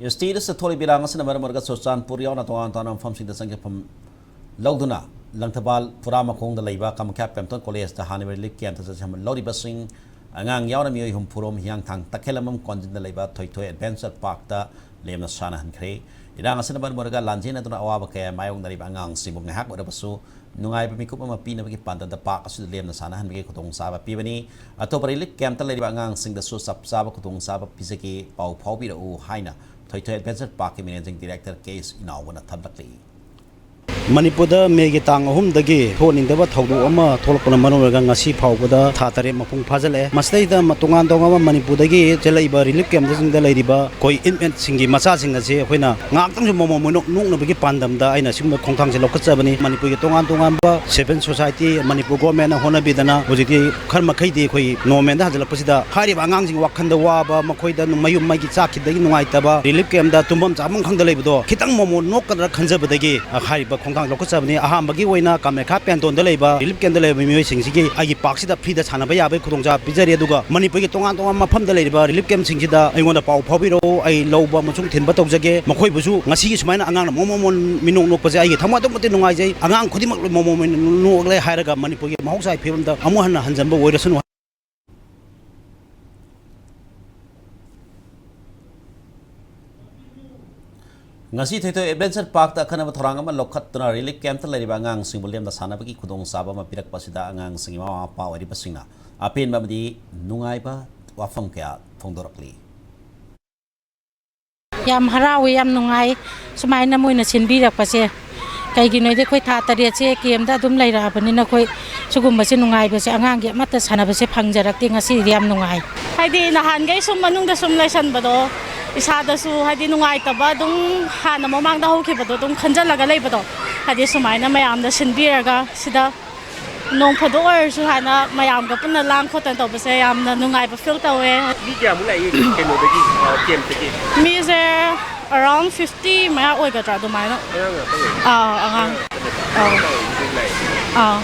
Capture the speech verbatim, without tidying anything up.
State ꯑꯁꯤꯗ ꯊꯣꯛꯂꯤꯕ ꯏꯔꯥꯡ ꯑꯁꯤꯅ ꯃꯔꯝ ꯑꯣꯏꯔꯒ ꯆꯨꯔꯆꯥꯟꯄꯨꯔ ꯌꯥꯎꯅ ꯇꯣꯉꯥꯟ ꯇꯣꯉꯥꯟꯕ ꯃꯐꯝꯁꯤꯡꯗ ꯆꯪꯖꯐꯝ ꯂꯧꯗꯨꯅ ꯂꯪꯊꯕꯥꯜ ꯐꯨꯔꯥꯃꯈꯣꯡꯗ ꯂꯩꯕ ꯀꯃꯈ꯭ꯌꯥ ꯄꯦꯝꯇꯣꯟ ꯀꯣꯂꯦꯖꯇ ꯍꯥꯟꯅ ꯔꯤꯂꯤꯐ ꯀꯦꯝꯞꯇ ꯆꯠꯆꯐꯝ ꯂꯧꯔꯤꯕꯁꯤꯡ ꯑꯉꯥꯡ ꯌꯥꯎꯅ ꯃꯤꯑꯣꯏ ꯍꯨꯝꯐꯨꯔꯣꯝ ꯍꯤꯌꯥꯡꯊꯥꯡ ꯇꯈꯦꯂꯝꯕꯝ ꯀꯣꯟꯖꯤꯟꯗ ꯂꯩꯕ ꯊꯣꯏꯊꯣꯏ ꯑꯦꯗꯚꯦꯟꯆꯔ ꯄꯥꯔꯛꯇ ꯂꯦꯝꯅ ꯁꯥꯟꯅꯍꯟꯈ꯭ꯔꯦ꯫ ꯏꯔꯥꯡ ꯑꯁꯤꯅ ꯃꯔꯝ ꯑꯣꯏꯔꯒ ꯂꯥꯟꯖꯦꯟꯅꯗꯨꯅ ꯑꯋꯥꯕ ꯀꯌꯥ ꯃꯥꯌꯣꯛꯅꯔꯤꯕ ꯑꯉꯥꯡꯁꯤꯡꯕꯨ ꯉꯥꯏꯍꯥꯛ ꯑꯣꯏꯔꯕꯁꯨ ꯅꯨꯡꯉꯥꯏꯕ ꯃꯤꯀꯨꯞ ꯑꯃ ꯄꯤꯅꯕꯒꯤ ꯄꯥꯟꯗꯝꯗ ꯄꯥꯔꯛ ꯑꯁꯤꯗ ꯂꯦꯝꯅ ꯁꯥꯟꯅꯍꯟꯕꯒꯤ ꯈꯨꯗꯣꯡꯆꯥꯕ ꯄꯤꯕꯅꯤ꯫ ꯑꯇꯣꯞꯄ ꯔꯤꯂꯤꯐ ꯀꯦꯝꯞꯇ ꯂꯩꯔꯤꯕ ꯑꯉꯥꯡꯁꯤꯡꯗꯁꯨ ꯆꯞ ꯆꯥꯕ ꯈꯨꯗꯣꯡꯆꯥꯕ ꯄꯤꯖꯒꯦ, ꯄꯥꯎ ꯐꯥꯎꯕꯤꯔꯛꯎ ꯍꯥꯏꯅ ꯊꯣꯏꯊꯣꯏ ꯑꯦꯗꯚꯦꯟꯆꯔ ꯄꯥꯔꯛꯀꯤ ꯃꯦꯅꯦꯖꯤꯡ ꯗꯤꯔꯦꯛꯇꯔ ꯀꯦ ꯑꯦꯁ ꯏꯅꯥꯎꯕꯅ ꯊꯝꯂꯛꯂꯤ꯫ ꯃꯅꯤꯄꯨꯔꯗ ꯃꯦꯒꯤ ꯇꯥꯡ ꯑꯍꯨꯝꯗꯒꯤ ꯊꯣꯛꯍꯟꯅꯤꯡꯗꯕ ꯊꯧꯗꯣꯛ ꯑꯃ ꯊꯣꯛꯂꯛꯄꯅ ꯃꯔꯝ ꯑꯣꯏꯔꯒ ꯉꯁꯤ ꯐꯥꯎꯕꯗ ꯊꯥ ꯇꯔꯦꯠ ꯃꯄꯨꯡ ꯐꯥꯖꯤꯜꯂꯛꯑꯦ꯫ ꯃꯁꯤꯗꯩꯗ ꯃ-, ꯇꯣꯉꯥꯟ ꯇꯣꯉꯥꯟꯕ ꯃꯅꯤꯄꯨꯔꯗꯒꯤ ꯆꯦꯜꯂꯛꯏꯕ ꯔꯤꯂꯤꯐ ꯀꯦꯝꯞꯁꯤꯡꯗ ꯂꯩꯔꯤꯕ ꯑꯩꯈꯣꯏ ꯏꯟꯃꯦꯠꯁꯤꯡꯒꯤ ꯃꯆꯥꯁꯤꯡ ꯑꯁꯤ ꯑꯩꯈꯣꯏꯅ ꯉꯥꯏꯍꯥꯛꯇꯪꯁꯨ ꯃꯃꯣꯟ ꯃꯣꯏꯅꯣꯛ ꯅꯣꯛꯅꯕꯒꯤ ꯄꯥꯟꯗꯝꯗ ꯑꯩꯅ ꯁꯤꯒꯨꯝꯕ ꯈꯣꯡꯊꯥꯡꯁꯦ ꯂꯧꯈꯠꯆꯕꯅꯤ꯫ ꯃꯅꯤꯄꯨꯔꯒꯤ ꯇꯣꯉꯥꯟ ꯇꯣꯉꯥꯟꯕ ꯁꯤꯚꯤꯜ ꯁꯣꯁꯥꯏꯇꯤ, ꯃꯅꯤꯄꯨꯔ ꯒꯣꯔꯃꯦꯟꯅ ꯍꯣꯠꯅꯕꯤꯗꯅ ꯍꯧꯖꯤꯛꯇꯤ ꯈꯔ ꯃꯈꯩꯗꯤ ꯑꯩꯈꯣꯏ ꯅꯣꯔꯃꯦꯜꯗ ꯍꯟꯖꯤꯜꯂꯛꯄꯁꯤꯗ ꯍꯥꯏꯔꯤꯕ ꯑꯉꯥꯡꯁꯤꯡ ꯋꯥꯈꯜꯗ ꯋꯥꯕ, ꯃꯈꯣꯏꯗ ꯃꯌꯨꯝ ꯃꯩꯒꯤ ꯆꯥꯛꯈꯤꯕꯗꯒꯤ ꯅꯨꯡꯉꯥꯏꯇꯕ, ꯔꯤꯂꯤꯐ ꯀꯦꯝꯞꯇ ꯇꯨꯝꯐꯝ ꯆꯥꯐꯝ ꯈꯪꯗ ꯂꯩꯕꯗꯣ ꯈꯤꯇꯪ ꯃꯃꯣꯟ ꯅꯣꯛꯀꯗ꯭ꯔꯥ ꯈꯟꯖꯕꯗꯒꯤ, ꯑ, ꯍꯥꯏꯔꯤꯕ ꯈꯣꯡꯊꯥꯡ ꯂꯧꯈꯠꯆꯕꯅꯤ꯫ ꯑꯍꯥꯟꯕꯒꯤ ꯑꯣꯏꯅ ꯀꯥꯃꯦꯈ꯭ꯌꯥ ꯄꯦꯟꯇꯣꯟꯗ ꯂꯩꯕ ꯔꯤꯂꯤꯐ ꯀꯦꯝꯞꯇ ꯂꯩꯕ ꯃꯤꯑꯣꯏꯁꯤꯡꯁꯤꯒꯤ ꯑꯩꯒꯤ ꯄꯥꯔꯛꯁꯤꯗ ꯐ꯭ꯔꯤꯗ ꯁꯥꯟꯅꯕ ꯌꯥꯕꯒꯤ ꯈꯨꯗꯣꯡꯆꯥꯕ ꯄꯤꯖꯔꯤ꯫ ꯑꯗꯨꯒ ꯃꯅꯤꯄꯨꯔꯒꯤ ꯇꯣꯉꯥꯟ ꯇꯣꯉꯥꯟꯕ ꯃꯐꯝꯗ ꯂꯩꯔꯤꯕ ꯔꯤꯂꯤꯐ ꯀꯦꯝꯞꯁꯤꯡꯁꯤꯗ ꯑꯩꯉꯣꯟꯗ ꯄꯥꯎ ꯐꯥꯎꯕꯤꯔꯛꯎ, ꯑꯩ ꯂꯧꯕ ꯑꯃꯁꯨꯡ ꯊꯤꯟꯕ ꯇꯧꯖꯒꯦ꯫ ꯃꯈꯣꯏꯕꯨꯁꯨ ꯉꯁꯤꯒꯤ ꯁꯨꯃꯥꯏꯅ ꯑꯉꯥꯡꯅ ꯃꯣꯃꯣꯟ ꯃꯣꯃꯣꯟ ꯃꯤꯅꯣꯛ ꯅꯣꯛꯄꯁꯦ ꯑꯩꯒꯤ ꯊꯃꯣꯏ ꯑꯗꯨꯛ ꯃꯇꯤꯛ ꯅꯨꯡꯉꯥꯏꯖꯩ꯫ ꯑꯉꯥꯡ ꯈꯨꯗꯤꯡꯃꯛ ꯃꯣꯃꯣꯟ ꯃꯣꯃꯣꯟ ꯅꯣꯛꯂꯦ ꯍꯥꯏꯔꯒ ꯃꯅꯤꯄꯨꯔꯒꯤ ꯃꯍꯧꯁꯥꯒꯤ ꯐꯤꯕꯝꯗ ꯑꯃꯨꯛ ꯍꯟꯅ ꯍꯟꯖꯟꯕ ꯑꯣꯏꯔꯁꯅꯨ꯫ ꯉꯁꯤ ꯊꯣꯏꯊꯣꯏ ꯑꯦꯗꯚꯦꯟꯆꯔ ꯄꯥꯔꯛꯇ ꯑꯈꯟꯅꯕ ꯊꯧꯔꯥꯡ ꯑꯃ ꯂꯧꯈꯠꯇꯨꯅ ꯔꯤꯂꯤꯐ ꯀꯦꯝꯞꯇ ꯂꯩꯔꯤꯕ ꯑꯉꯥꯡꯁꯤꯡꯕꯨ ꯂꯦꯝꯅ ꯁꯥꯟꯅꯕꯒꯤ ꯈꯨꯗꯣꯡꯆꯥꯕ ꯑꯃ ꯄꯤꯔꯛꯄ ꯑꯁꯤꯗ ꯑꯉꯥꯡꯁꯤꯡꯒꯤ ꯃꯃꯥ ꯃꯄꯥ ꯑꯣꯏꯔꯤꯕꯁꯤꯡꯅ ꯑꯄꯦꯟꯕ ꯑꯃꯗꯤ ꯅꯨꯡꯉꯥꯏꯕ ꯋꯥꯐꯝ ꯀꯌꯥ ꯐꯣꯡꯗꯣꯔꯛꯂꯤ꯫ ꯌꯥꯝ ꯍꯔꯥꯎꯏ, ꯌꯥꯝ ꯅꯨꯡꯉꯥꯏ ꯁꯨꯃꯥꯏꯅ ꯃꯣꯏꯅ ꯁꯤꯟꯕꯤꯔꯛꯄꯁꯦ꯫ ꯀꯩꯒꯤꯅꯣꯗꯤ ꯑꯩꯈꯣꯏ ꯊꯥ ꯇꯔꯦꯠꯁꯦ ꯀꯦꯝꯞꯇ ꯑꯗꯨꯝ ꯂꯩꯔꯛꯑꯕꯅꯤꯅ ꯑꯩꯈꯣꯏ ꯁꯤꯒꯨꯝꯕꯁꯦ ꯅꯨꯡꯉꯥꯏꯕꯁꯦ ꯑꯉꯥꯡꯒꯤ ꯑꯃꯠꯇ ꯁꯥꯟꯅꯕꯁꯦ ꯐꯪꯖꯔꯛꯇꯦ꯫ ꯉꯁꯤꯗꯤ ꯌꯥꯝ ꯅꯨꯡꯉꯥꯏ꯫ ꯍꯥꯏꯗꯤ ꯅꯍꯥꯟꯈꯩ ꯁꯨꯝ ꯃꯅꯨꯡꯗ ꯁꯨꯝ ꯂꯩꯁꯟꯕꯗꯣ ꯏꯁꯥꯗꯁꯨ ꯍꯥꯏꯗꯤ ꯅꯨꯡꯉꯥꯏꯇꯕ ꯑꯗꯨꯝ ꯍꯥꯟꯅ ꯃꯃꯥꯡꯗ ꯍꯧꯈꯤꯕꯗꯣ ꯑꯗꯨꯝ ꯈꯟꯖꯜꯂꯒ ꯂꯩꯕꯗꯣ, ꯍꯥꯏꯗꯤ ꯁꯨꯃꯥꯏꯅ ꯃꯌꯥꯝꯅ ꯁꯤꯟꯕꯤꯔꯒ ꯁꯤꯗ ꯅꯣꯡ ꯐꯥꯗꯣꯛ ꯑꯣꯏꯔꯁꯨ ꯍꯥꯟꯅ ꯃꯌꯥꯝꯒ ꯄꯨꯟꯅ ꯂꯥꯡ ꯈꯣꯠꯇꯅ ꯇꯧꯕꯁꯦ ꯌꯥꯝꯅ ꯅꯨꯡꯉꯥꯏꯕ ꯐꯤꯜ ꯇꯧꯋꯦ꯫ ꯃꯤ ꯀꯌꯥꯃꯨꯛ ꯂꯥꯛꯏ ꯀꯩꯅꯣꯗꯒꯤ, ꯑ, ꯀꯦꯝꯞꯇꯒꯤ? ꯃꯤꯁꯦ around fifty ꯃꯌꯥ ꯑꯣꯏꯒꯗ꯭ꯔꯥ ꯑꯗꯨꯃꯥꯏꯅ꯫ ꯑꯉꯥꯡ ꯉꯥꯛꯇ ꯑꯣꯏ? ꯑꯥ, ꯑꯉꯥꯡ꯫ ꯑꯉꯥꯡ ꯉꯥꯛꯇꯅꯦꯕ? ꯑꯥ꯫ ꯑꯆꯧꯕꯗꯤ ꯂꯥꯛꯏ? ꯑꯥ꯫